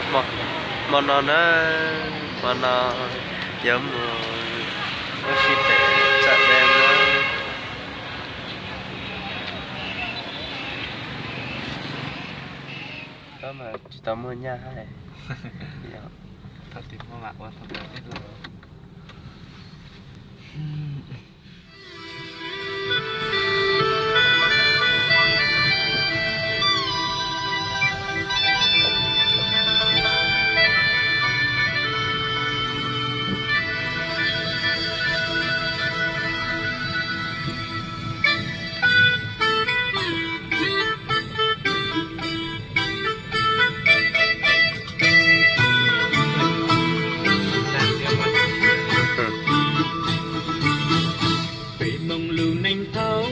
Hmo, hmo no na, hmo no yuav mus ua si pem tsam dej na. Koj mas tsis tau muaj nyaj hais. Yog. Thaum twg muaj mam ua, thaum twg tij laug. Peb Hmoob lub neej thaum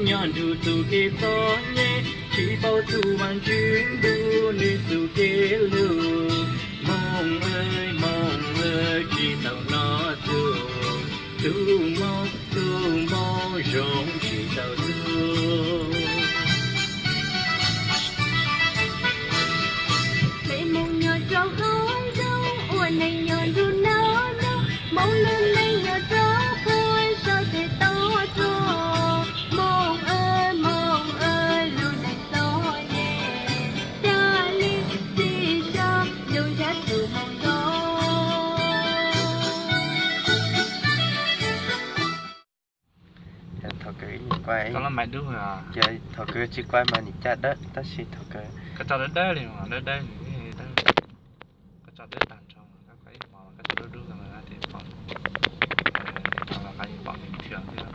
nyob nrug txuj kev txom nyem, tsis paub txuj vaaj ntswg ntuj nwg txuj kev lug. Hmoob aw, Hmoob aw, tsis tau nov txug, tug Hmoob, tug Hmoob zoo tsis tau txug. Peb Hmoob nyob rau hauv nroog, ua neej nyob nrug nab nyob, Hmoob lub neej nyob rau puag saum teb toj rog. Hmoob aw, Hmoob aw, lub neej txom nyem, ca le tsis sab lug zag txug Hmoob zoo. Thaum kawg ib nyuag kuaj, thaum kawg tsis kuaj mas nim caj dawb, tab sis thaum kawg koj tso dawb dawb li, dawb dawb, koj tso dawb tag nrho, koj kuaj ib hmos koj tso dub dub no ces pom, pom nws nrhiav thiab.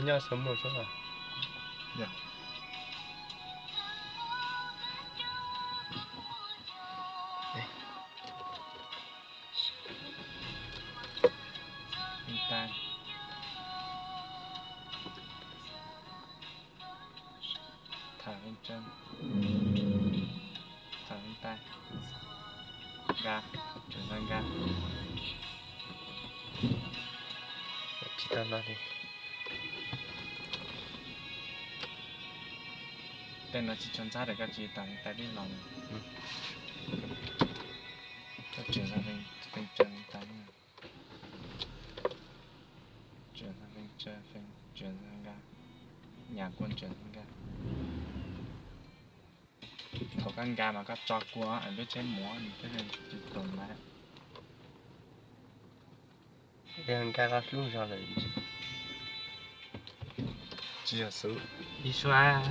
Nyob xav mus xwb. Tham Veej Tsawg, tham Veej Tais, Nkas, tseem Nkas. Tsis tau no li. Tej no tsis tshua ntxhab rau koj tsis tas Veej Tais tib los. Koj tseem Veej Tsawg, Veej Tais, tseem Veej Tsawg, tseem Nkas, nyam kua tseem Nkas. Thaum koj nkag mas koj tso kua lub tsheb muav nws thiaj li tsis tum lawm. Nkag los hlub zog lawm. Tsis yog xwb. Ib suab.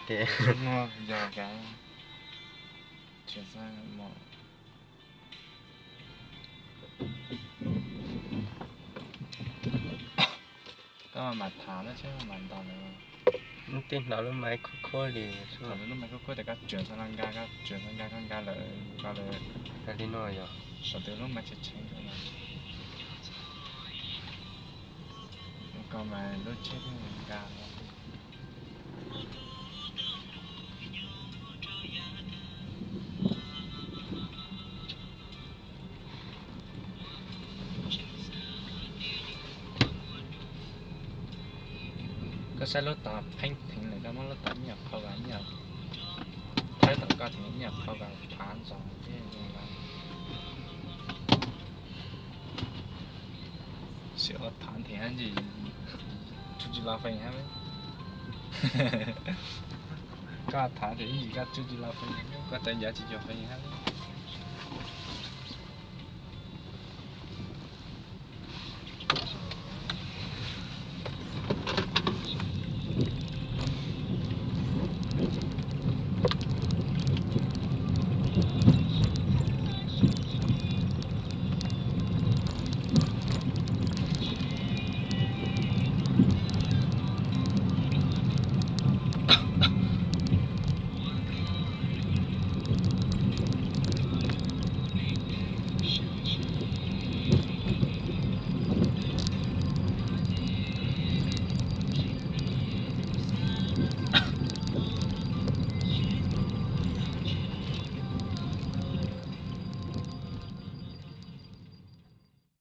Tes. Muaj yog kav. Tsis xav mom. Koj mam tham na, tsis mam ntaus lawm. Tej hnov lub maiv khuab khuab li. Thaum lub maiv khuab khuab tas koj tsuas txog no nkag, koj tsuas txog nkag, koj nkag lawm, nkag lawm. Li no yog. Thaum twg lub maiv tshee tshee koj mas, koj mas lub tsheb nkag. Koj saib lub tog pheeb theev lawm, koj muab lub tog nyuam qhuav vas, nyuam thawb tom koj theev, nyuam qhuav vas thav ntxov thiab zoo lawm. Sim ua thav theev ntsis, tsuj tsis los feem hab. Koj thav theev ntsis koj tsuj tsis los feem, koj tawv ncav tsis cuag feem hab.